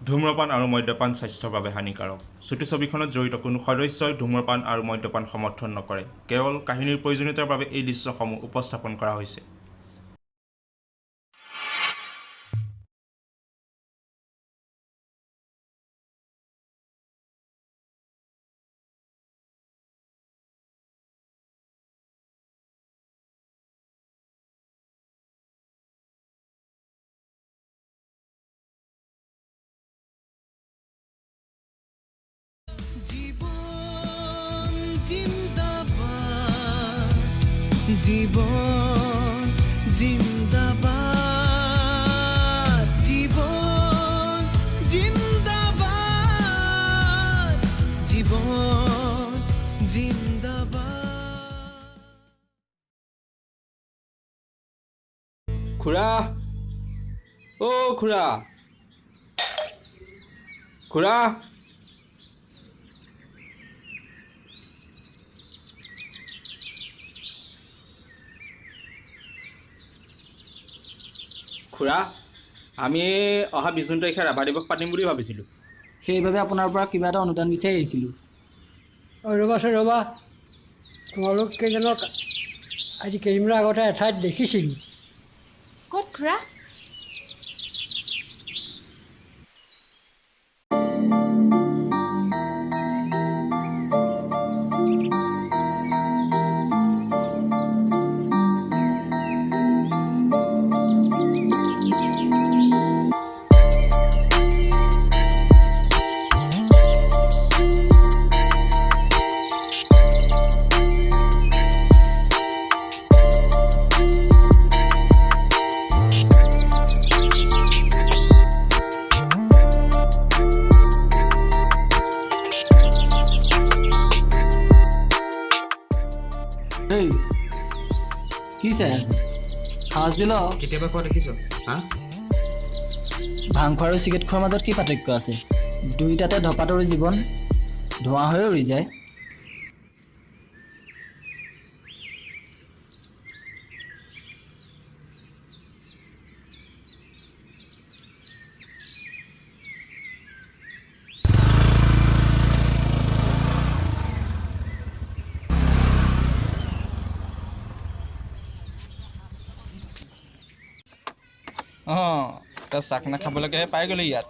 ধূম্ৰপান আৰু মদ্যপান স্বাস্থ্যৰ বাবে হানিকাৰক। চুটি ছবিখনত জড়িত কোনো সদস্যই ধূম্ৰপান আৰু মদ্যপান সমৰ্থন নকৰে। কেৱল কাহিনীৰ প্ৰয়োজনীয়তাৰ বাবে এই দৃশ্যসমূহ উপস্থাপন কৰা হৈছে। জীবন জিন্দাবাদ, জীবন জিন্দাবাদ, জীবন জিন্দাবাদ, জীবন জিন্দাবাদ। খুৰা, অ' খুৰা, খুৰা, খুৰা, আমি অহা 20 জুন তাৰিখে ৰাভা দিৱস পাতিম বুলি ভাবিছিলোঁ। সেইবাবে আপোনাৰ পৰা কিবা এটা অনুদান বিচাৰি আহিছিলোঁ। অঁ, ৰ'বাচোন ৰ'বা, তোমালোক কেইজনক আজি কেইদিনমানৰ আগতে এঠাইত দেখিছিলোঁ। ক'ত খুৰা? এই কি চাই আছে? সাজ দিল। কেতিয়াবা খোৱা দেখিছ? হা, ভাং খোৱা আৰু চিগাৰেট খোৱাৰ মাজত কি পাৰ্থক্য আছে? দুয়োটাতে ধপাতৰো জীৱন ধোঁৱা হৈ উৰি যায়। অঁ, তই চাকনা খাবলৈকেহে পাই গ'লি ইয়াত।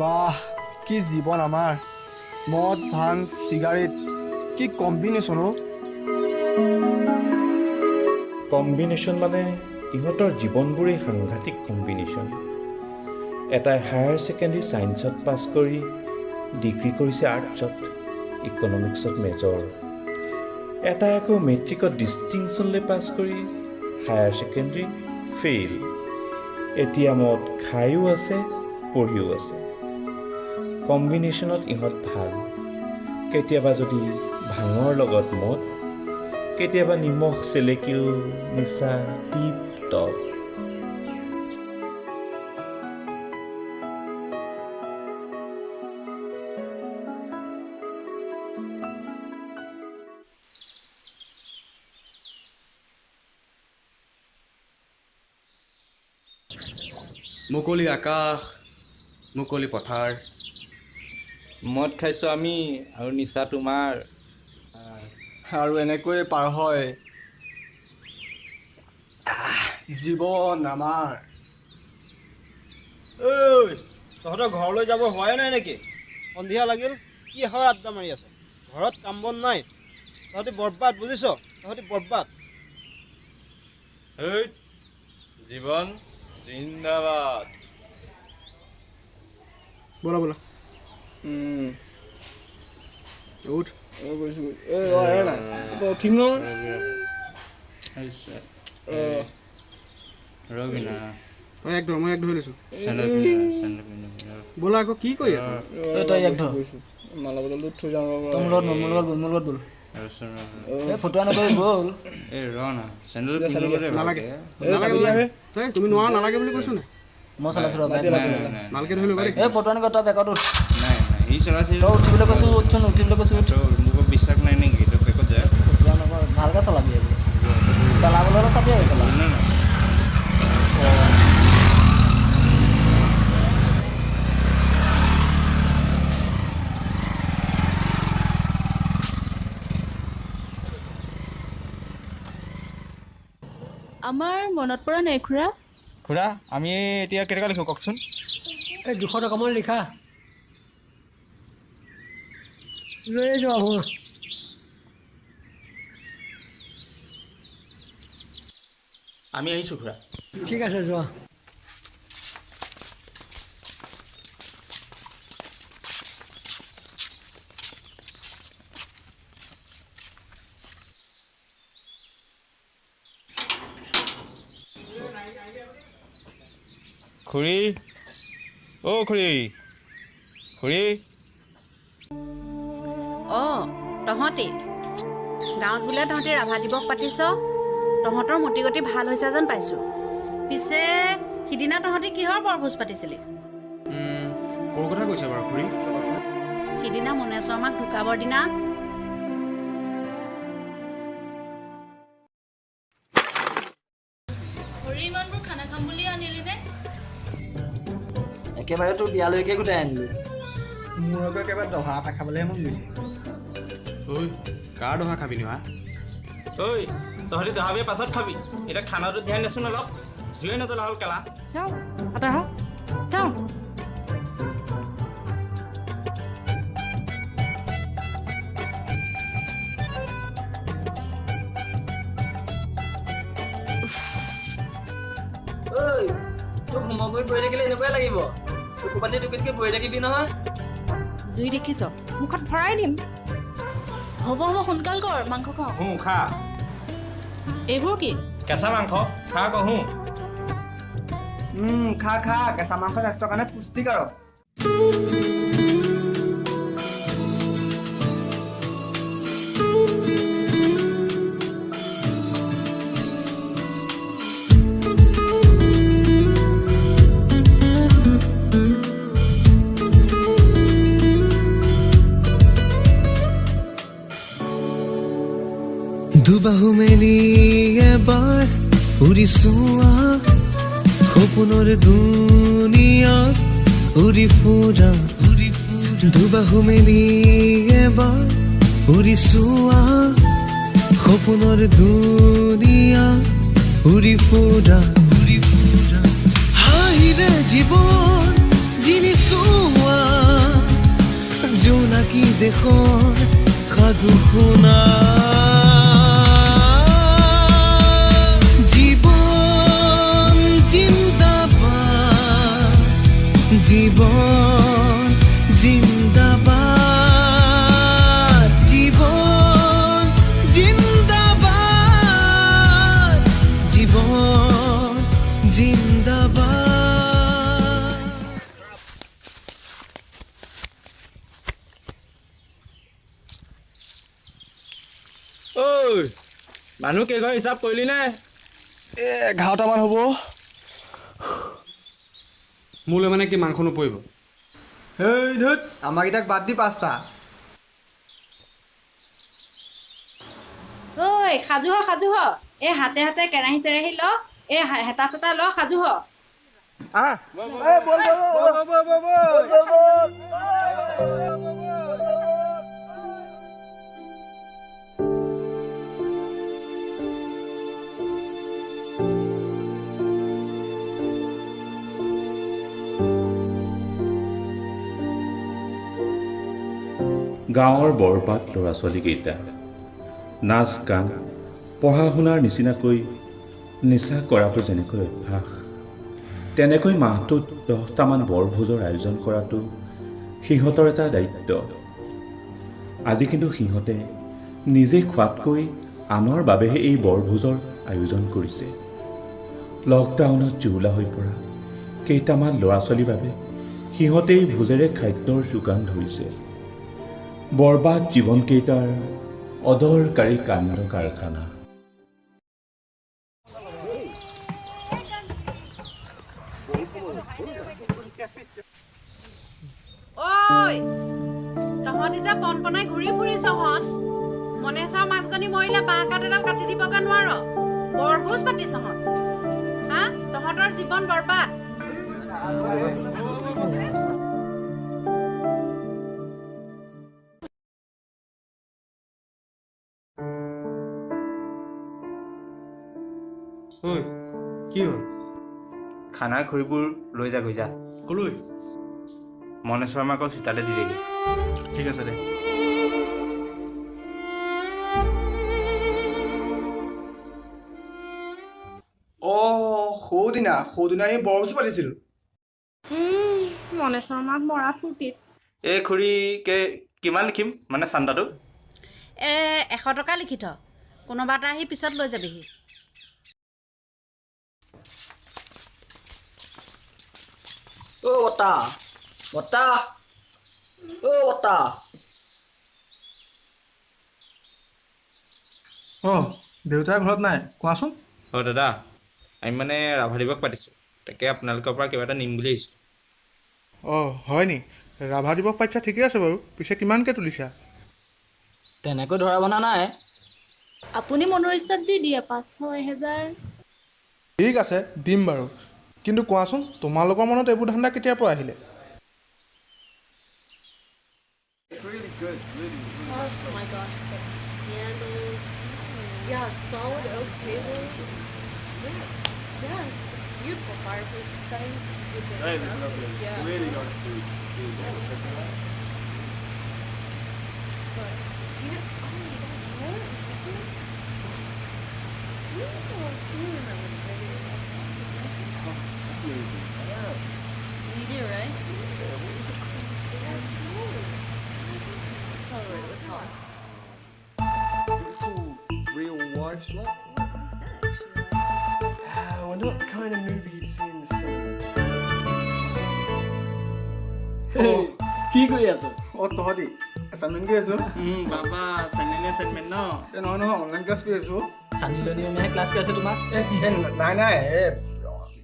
বাহ, কি জীৱন আমাৰ! মদ, ভাং, চিগাৰেট, কি কম্বিনেশ্যন অ'! কম্বিনেশ্যন মানে ইহঁতৰ জীৱনবোৰেই সাংঘাতিক কম্বিনেশ্যন। এটাই হায়াৰ ছেকেণ্ডেৰী ছায়েন্সত পাছ কৰি ডিগ্ৰী কৰিছে আৰ্টছত, ইকনমিক্সত মেজৰ। এটাই আকৌ মেট্ৰিকত ডিষ্টিংশ্যন লৈ পাছ কৰি হায়াৰ ছেকেণ্ডেৰী ফেইল। এতিয়া মদ খায়ো আছে, পঢ়িও আছে। কম্বিনেশ্যনত ইহঁত ভাল। কেতিয়াবা যদি ভাঙৰ লগত মদ, কেতিয়াবা নিমখ চেলেকিও নিচা টিপ টপ। মুকলি আকাশ, মুকলি পথাৰ। মদ খাইছোঁ আমি আৰু নিচা তোমাৰ। আৰু এনেকৈয়ে পাৰ হয় জীৱন আমাৰ। ঐ, তহঁতৰ ঘৰলৈ যাব হোৱাই নাই নেকি? সন্ধিয়া লাগিল, কি হয় আড্ডা মাৰি আছ? ঘৰত কাম বন নাই? তহঁতি বৰবাদ, বুজিছ, তহঁতি বৰবাদ। হেই, জীৱন জিন্দাবাদ। ব'লা ব'লা, উঠ। উঠিম নহয়। ৰবি না। মই এক ধৰ, মই এক ধৰি লৈছোঁ। চেণ্ডেল পিন্ধি, চেণ্ডেল পিন্ধি। ব'লা আকৌ কি কৰি আছ? তই ইয়াক ধৰ, মালা বটলটো থৈ যাওঁ। তই মোৰ লগত, মোৰ লগত, মোৰ লগত ব'ল। এই ফটোৱা নকৰি ব'ল। এই ৰ না, চেণ্ডেল পিন্ধি ল'ব দে। নালাগে নালাগে, তই তুমি নোৱাৰা, নালাগে বুলি কৈছো নাই? মই চলাইছোঁ, ৰ। ভালকৈ ধৰি ল'বা দেই। এই ফটোৱা নকৰি, তই বেকত উঠ। নাই নাই, সি চলাইছিল। তই উঠিবলৈ কৈছোঁ, উঠচোন। উঠিবলৈ কৈছোঁ, উঠ। তোৰ মোক বিশ্বাস নাই নেকি? তই বেকত যা। ফটোৱা নকৰ, ভালকৈ চলাবি। এইবোৰ পেলাবলৈ হ'লে চাবি আৰু পেলা। আমাৰ মনত পৰা নাই খুৰা। খুৰা, আমি এতিয়া কেইটকা লিখোঁ কওকচোন? এই 200 টকামান লিখা, লৈ যোৱা মোৰ। আমি আহিছোঁ খুৰা। ঠিক আছে, যোৱা। খুৰী, অ' খুৰী, খুৰী। অঁ, তহঁতি গাঁৱত বোলে তহঁতি ৰাভা দিৱস পাতিছ? তহঁতৰ মতি গতি ভাল হৈছে যেন পাইছোঁ। পিছে সিদিনা তহঁতি কিহৰ বৰভোজ পাতিছিলি? ক'ৰ কথা কৈছে বাৰু খুৰী? সিদিনা মনেশ্বৰ মাক ঢুকাবৰ দিনা। খুৰী, ইমানবোৰ খানা খাম বুলি আনিলি নে? একেবাৰে তোৰ বিয়ালৈকে গোটাই আনিলোঁ। মোৰ আকৌ একেবাৰে দহা এটা খাবলৈহে মন গৈছে। ঐ, কাৰ দহা খাবি নো? হা ঐ, তহঁতি দহা বিয়া পাছত খাবি, এতিয়া খানাটো ধ্যান দেচোন অলপ। জুয়ে নজ্বলা হ'ল কেলা। যাওঁ, আঁতৰ হ, যাওঁ। ঐ, তোক হোমৰ গুৰিত বহি থাকিলে এনেকুৱাই লাগিব। চকু পাতি টুকিতকৈ বহি থাকিবি নহয়। জুই দেখিছ, মুখত ভৰাই দিম। হ'ব হ'ব, সোনকাল কৰ, মাংস খাওঁ। হুঁ, খা। এইবোৰ কি? কেঁচা মাংস খা আকৌ। হুঁ, খা খা, কেঁচা মাংস স্বাস্থ্যৰ কাৰণে পুষ্টিকাৰক। দুবাহু মেলি এবাৰ উৰি চোৱা, সপোনৰ দুনিয়াত উৰি ফুৰা। দুবাহু মেলি এবাৰ উৰি চোৱা, সপোনৰ দুনিয়াত উৰি ফুৰা। উৰি ফুৰা হাঁহিৰে জীৱন জিনি চোৱা, জোনাকী দেশৰ সাধু শুনা। জীৱন জিন্দাবাদ, জীৱন জিন্দাবাদ, জীৱন জিন্দাবাদ, জীৱন জিন্দাবাদ। ঐ, মানুহ কেইঘৰ হিচাপ কৰিলি নে? এই 11টামান হ'ব। মোলৈ মানে কি মাংস নপৰিব? হেই ধুত, আমাৰকেইটাক বাদ দি 5টা। ঐ, সাজু হ, সাজু হ। এই হাতে হাতে কেৰাহী চেৰাহী ল, এই হেতা চেতা ল, সাজু হ। গাঁৱৰ বৰপাত ল'ৰা ছোৱালীকেইটা নাচ গান পঢ়া শুনাৰ নিচিনাকৈ নিচা কৰাটো যেনেকৈ অভ্যাস, তেনেকৈ মাহটোত 10টামান বৰভোজৰ আয়োজন কৰাটো সিহঁতৰ এটা দায়িত্ব। আজি কিন্তু সিহঁতে নিজে খোৱাতকৈ আনৰ বাবেহে এই বৰভোজৰ আয়োজন কৰিছে। লকডাউনত জুৰুলা হৈ পৰা কেইটামান ল'ৰা ছোৱালীৰ বাবে সিহঁতেই ভোজেৰে খাদ্যৰ যোগান ধৰিছে। বৰবাদ জীৱনকেইটাৰ অদৰকাৰী কাণ্ড কাৰখানা। ঐ তহঁতি যে পনপনাই ঘূৰি ফুৰিছ হত, মনেশ্বৰ মাকজনী মৰিলে বাঁহ কাঠ এডাল কাটি দিবগৈ নোৱাৰ, বৰভোজ পাতিছ হত। হা, তহঁতৰ জীৱন বৰবাদ। ঐ কি হ'ল? খানাৰ খৰিবোৰ লৈ যাগৈ যা। কলৈ? মনেশ্বৰ মাকক চোতালে দি দেগৈ। ঠিক আছে দে। অঁ, সৌদিনা সৌদিনা আমি বৰভোজ পাতিছিলোঁ। মনেশ্বৰ মাক মৰা ফূৰ্তিত। এই খুৰী কে কিমান লিখিম মানে চান্দাটো? 100 টকা লিখি থ, কোনোবা এটা আহি পিছত লৈ যাবিহি। অ' বৰ্তা, বৰ্তা, অ' বৰ্তা। অঁ, দেউতা ঘৰত নাই, কোৱাচোন। অঁ দাদা, আমি মানে ৰাভা দিৱস পাতিছোঁ, তাকে আপোনালোকৰ পৰা কিবা এটা নিম বুলি আহিছোঁ। অঁ হয় নি? ৰাভা দিৱস পাতিছা, ঠিকে আছে বাৰু, পিছে কিমানকৈ তুলিছা? তেনেকৈ ধৰা বনা নাই। আপুনি মনৰ ইচ্ছাত যি দিয়ে, 500, 1000। ঠিক আছে দিম বাৰু, কিন্তু কোৱাচোন তোমালোকৰ মনত এইবোৰ ধান্দা কেতিয়াৰ পৰা আহিলে? কি কৰি আছ? অঁ তহঁতি এছাইনমেণ্ট কৰি আছো। বাবা এছাইনমেণ্ট ন? নহয় নহয়, অনলাইন ক্লাছ কৰি আছো। চানি লনিয়ে ক্লাছ কৰি আছে তোমাক? নাই নাই, এই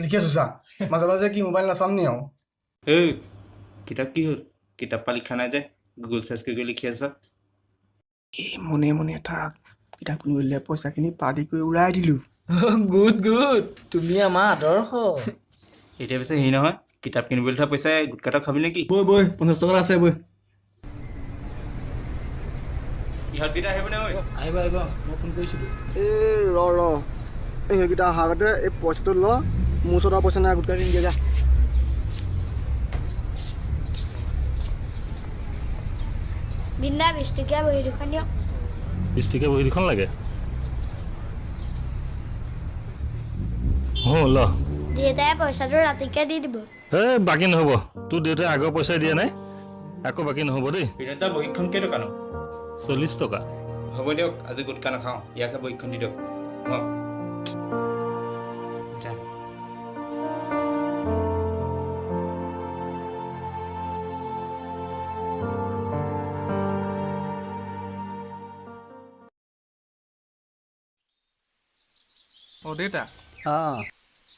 লিখি আছো চা। মাজে মাজে কি মোবাইল নাচাম নি আৰু? এই কিতাপ কি হ'ল? কিতাপ পৰা লিখা নাই যে, গুগল চাৰ্চ কৰি কৰি লিখি আছ। এই মনে মনে থাক, কিতাপ কিনিবলৈ পইচাখিনি পাৰ্টি কৰি উৰাই দিলোঁ। গুড গুড, তুমি আমাৰ আদৰ্শ। এতিয়া পিছে হেৰি নহয়, কিতাপ কিনিবলৈ থোৱা পইচাই গুটখা খাবি নেকি? বৈ বৈ, 50 টকা আছে বৈ। ইহঁতকেইটা আহিব নে? আহিব আহিব, মই ফোন কৰিছিলোঁ। এই ৰ ৰ, ইহঁতকেইটা অহাৰ আগতে এই পইচাটো ল, মোৰ ওচৰত আৰু পইচা নাই, গুটখা কিনি যা। বিন্দা, 20 টকীয়া বহী দুখন দিয়ক। 20 টকীয়া বহী দুখন লাগে? অঁ ল। দেউতাই পইচাটো ৰাতিকে দি দিব। এই বাকী নহ'ব, তোৰ দেউতাই আগৰ পইচা দিয়া নাই, আকৌ বাকী নহ'ব দেই। বিনোদা, বহীখন কেইটকানো? 40 টকা। হ'ব দিয়ক, আজি গুটখা নাখাওঁ, ইয়াকে বহীখন দি দিয়ক। অঁ যা। অঁ দেউতা, অঁ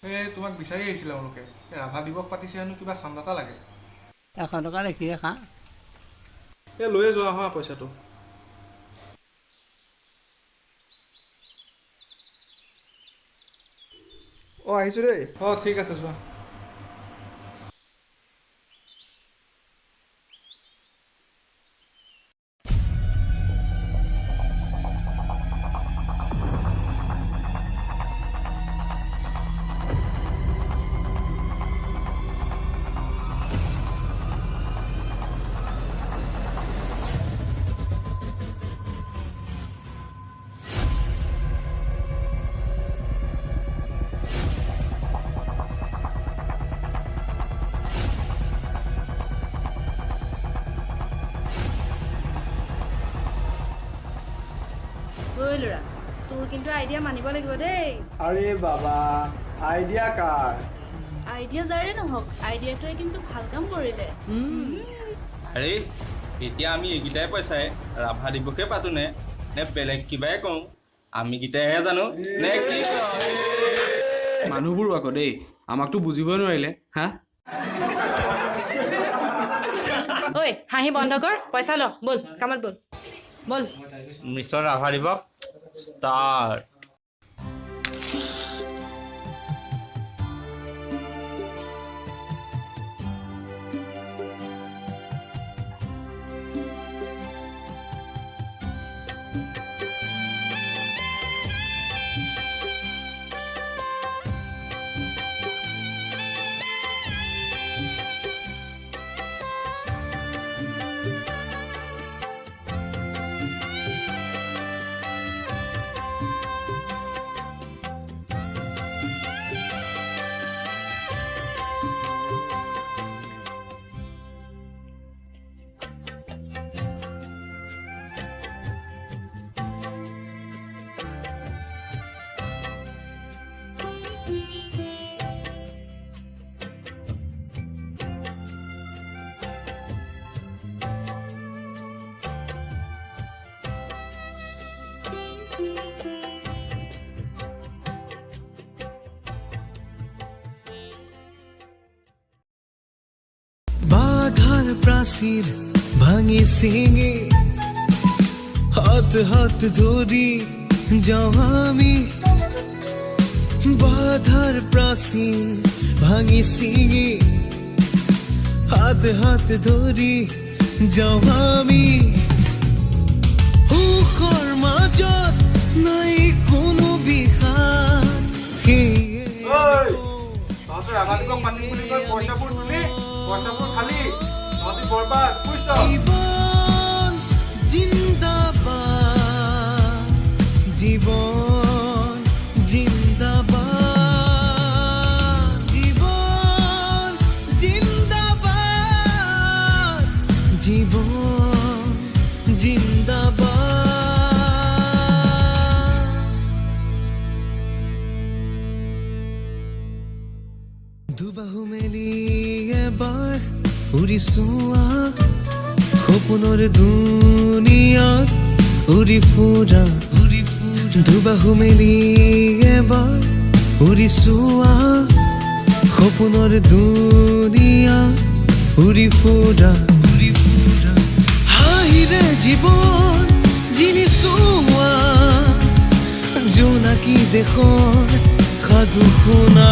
এই তোমাক বিচাৰি আহিছিলে এওঁলোকে, ৰাভা দিৱস পাতিছে হেনো, কিবা চান্দা এটা লাগে। 100 টকা লিখি ৰাখা। এই লৈয়ে যোৱা হোৱা পইচাটো। অঁ আহিছোঁ দেই। অঁ ঠিক আছে যোৱা। ল'ৰা, তোৰ কিন্তু আইডিয়া মানিব লাগিব দেই। আৰে বাবা, আইডিয়া কাৰ? আইডিয়া যাৰে নহওক, আইডিয়াটোৱে কিন্তু ভাল কাম কৰিলে। আৰে, এতিয়া আমি এইকেইটাই পইচাই ৰাভা দিৱসে পাতোনে নে বেলেগ কিবাই কওঁ, আমি কেইটাইহে জানো নে কি? মানুহবোৰো আকৌ দেই, আমাকতো বুজিবই নোৱাৰিলে। হা, ঐ, হাঁহি বন্ধ কৰ, পইচা ল, ব'ল কামত ব'ল ব'ল। মিছন ৰাভা দিৱস ষ্টাৰ্ট। বাধাৰ প্ৰাচীৰ ভাঙি ছিঙি হাত হাত ধৰি যাওঁ আমি, বাধাৰ প্ৰাচীৰ ভাঙি ছিঙি হাত হাত ধৰি যাওঁ আমি। সুখৰ মাজত নাই কোনো বিষাদ, সেয়ে তহঁতে ৰাভা দিৱস মাতিম বুলি কৈ পইচাবোৰ তুলি পইচাবোৰ খালি, তহঁতি বৰবাদ, বুজিছ? জীৱন জিন্দাবাদ, জীৱন জিন্দাবাদ, জীৱন জিন্দাবাদ, জীৱন জিন্দাবাদ। দুবাহু মেলি এবাৰ উৰি চোৱা, সপোনৰ দুনিয়াত উৰি ফুৰা, উৰি ফুৰা। দুবাহু মেলি এবাৰ উৰি চোৱা, সপোনৰ দুনিয়াত উৰি ফুৰা, উৰি ফুৰা। হাঁহিৰে জীৱন জিনি চোৱা, জোনাকী দেশৰ সাধু শুনা।